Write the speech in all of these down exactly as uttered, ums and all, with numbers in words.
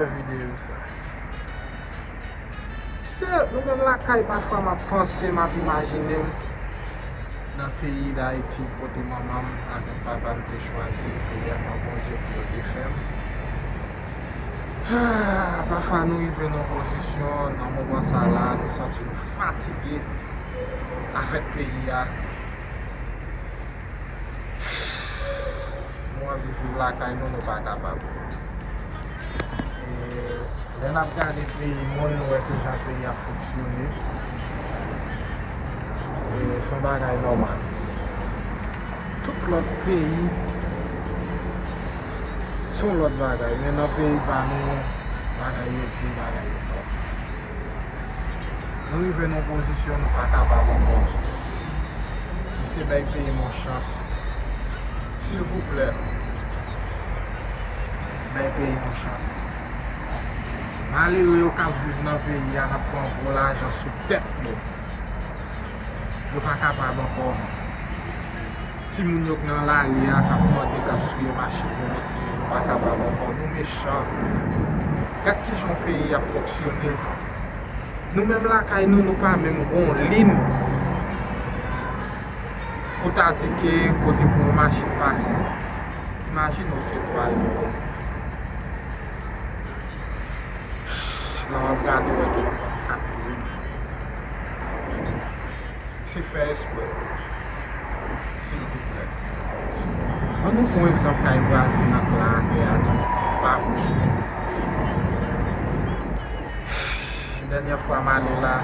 Videyo sa. Se nou menm lakay, pafwa m ap panse, m ap imajine m nan peyi Dayiti, kote manman m avèk papa m te chwazi, priyè nan Bondye pou yo te fè m. Ah, pafwa nou rive nan pozisyon, nan moman sa la, nou santi nou fatige avèk peyi a. Nou anvi viv lakay nou, nou pa kapab. E lè n ap gade peyi moun, nou wè kijan peyi a fonksyone. E se yon bagay nòmal. Tout lòt peyi, se yon lòt bagay. Men nan peyi pa nou, bagay yo di, bagay yo tòf. Nou rive nan yon pozisyon nou pa kapab ankò. Mesye, bay peyi m yon chans. Silvouplè, bay peyi m yon chans. Malere yo k ap viv nan peyi a, n ap pran gwo lajan sou tèt yo. Yo pa kapab ankò. Timoun yo k nan lari a, k ap mande, k ap souye machin yo, mesye, nou pa kapab ankò. Nou mechan. Gad kijan yon peyi ap fonksyone. Nou menm lakay nou, nou pa menm gon lin pou ta di ke kote pou yon machin pase. Imajine w se twa lin. Lè w ap gade, w wè ke nou gon kat lin. Se fè espre. Silvouplè. Ann nou pran egzanp kay vwazen nan pla atè a, non, pa wouj. Dènyè fwa m ale la,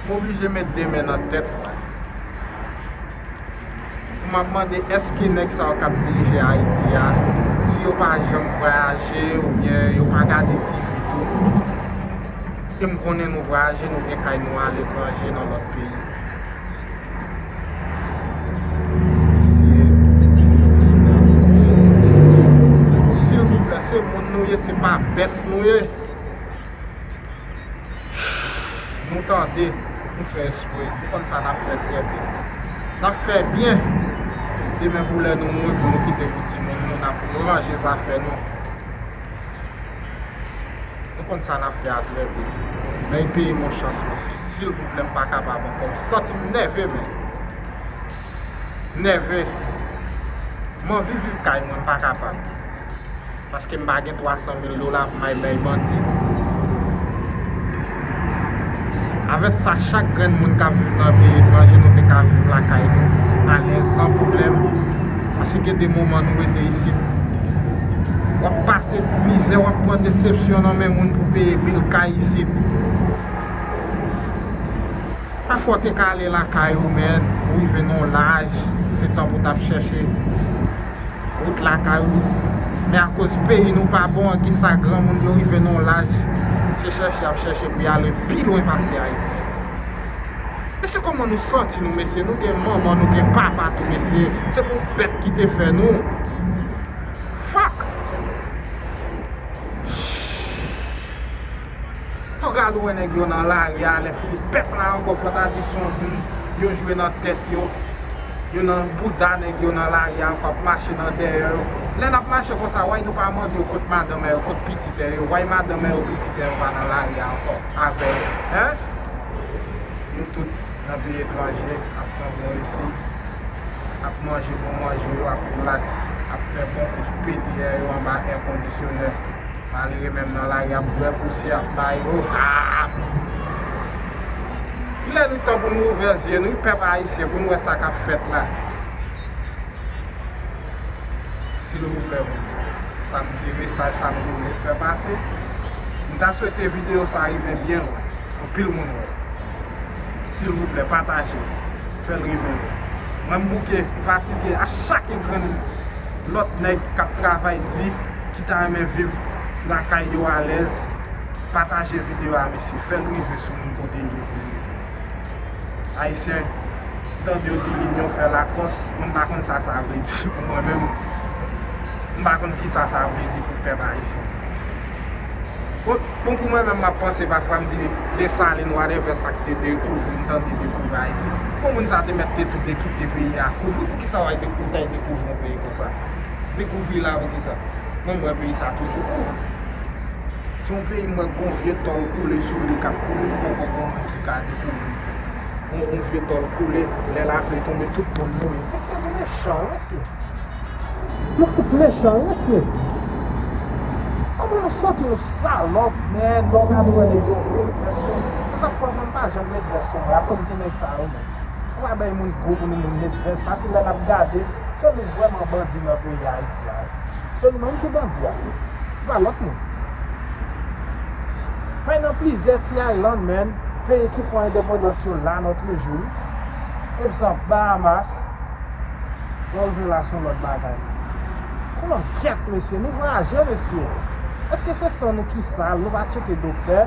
m oblije met de men nan tèt mwen. Pou m ap mande, èske nèg sa yo k ap dirije Ayiti a, si yo pa janm vwayaje oubyen yo pa gade T V tou, e m konnen nou vwayaje, nou gen kay nou aletranje nan lòt peyi. Mesye, silvouplè, se moun nou ye, se pa bèt nou ye. Nou tande, nou fè espre, nou konn sa n ap fè trè byen. N ap fè byen. Demen pou lè nou mouri, pou nou kite pou timoun nou, n ap ranje zafè nou. Nou konn sa n ap fè a trè byen. Men peye m yon chans, mesye. Silvouplè, m pa kapab ankò. M santi m nève, men. Nève. M anvi viv kay mwen, m pa kapab. Paske m pa gen twa san mil dola pou m al bay bandi. Avèk sa, chak grenn moun k ap viv nan peyi etranje, nou te ka viv lakay nou, alèz, san pwoblèm. Paske gen de moman nou rete isit, w ap pase mizè, w ap pran desepsyon nan men moun pou peye bil kay isit. Pafwa w te ka ale lakay ou, men ou rive nan yon laj, se tan pou w t ap chèche wout lakay ou. Men akoz peyi nou pa bon, an ki sa granmoun yo rive nan yon laj, se chèche y ap chèche pou y ale pi lwen pase Ayiti. Mesye, kòman nou santi nou, mesye? Nou gen manman, nou gen papa tou, mesye. Se pou bèt ki te fè nou. Fuck! Fò gade wè nèg yo nan lari a, lè fini pèp la ankò, fò ta di se yon moun yo jwe nan tèt yo, yo nan bouda nèg yo nan lari a ankò, ap mache nan dèyè yo. Lè n ap mache konsa, why nou pa mande yo kot madanm yo, kot pitit yo, why madanm yo, pitit yo pa nan lari a ankò avè yo, en? Nou tout nan peyi etranje, ap pran bon isi, ap manje bon manje yo, ap rilaks, ap fè bon kout pede yo anba èkondisyonè. Malere menm nan lari ap bwè pousyè, ap bay yo. Ah! Lè li tan pou nou ouvè zye nou, pèp ayisyen, pou nou wè sa k ap fèt la. Silvouplè, sa m te, mesaj sa m te vle fè pase. M ta swete videyo sa rive byen lwen. Anpil moun wè. Silvouplè, pataje. Fè l rive lwen. Mwen m bouke, m fatige a chak grenn lòt nèg k ap travay di, ki ta renmen viv lakay yo alèz. Pataje videyo a, mesye. Fè l rive sou moun kote l ye pou l rive. Ayisyen, tande yo di linyon fè lafòs, mwen m pa konn sa sa vle di pou mwen menm. M pa konn kisa sa vle di pou pèp ayisyen. Bon, bon, pou mwen menm, m ap panse pafwa, m di Desalin, whatever sa k te dekouvri, m tande dekouvri Ayiti. Bon, moun sa te mèt te tou te kite peyi a kouvri, poukisa w al dekou-, w t al dekouvri yon peyi konsa? Dekouvri la poukisa? Mwen, m wè peyi sa toujou. Se yon peyi m wè gon vye tòl koule sou li k ap koule, poko gon moun ki ka dekouvri. Yon, yon vye tòl koule, lè lapli tonbe, tout moun mouri. Mesye, nou mechan, wi, mesye. Nou fout mechan, wi, mesye. Kòman nou santi nou salòp, men lè w gade wè nèg yo vye vès yo. Se sa k fè mwen pa janm met vès sou mwen, akoz de nèg sa yo menm. Ou pa bay moun gou pou nou moun met vès, paske lè n ap gade, se nou vrèman bandi nan peyi Ayiti a, wi. Se nou menm ki bandi a. Pa lòt moun. Men nan plizyè ti island, man, peyi ki pran endepandans yo la, notre jour. Egzanp, Bahamas. Lè w rive la, se yon lòt bagay. Konnen kyèt, mesye, nou voyaje, mesye. Èske se san nou ki sal, nou pa tcheke doktè?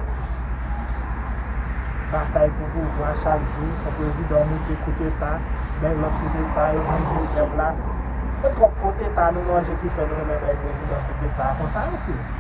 Batay pou pouvwa chak jou, yon prezidan moute koudeta, bay lòt koudeta, yo jwenn vye pèp la. Se twòp koudeta nou manje ki fè nou renmen bay prezidan koudeta konsa, mesye.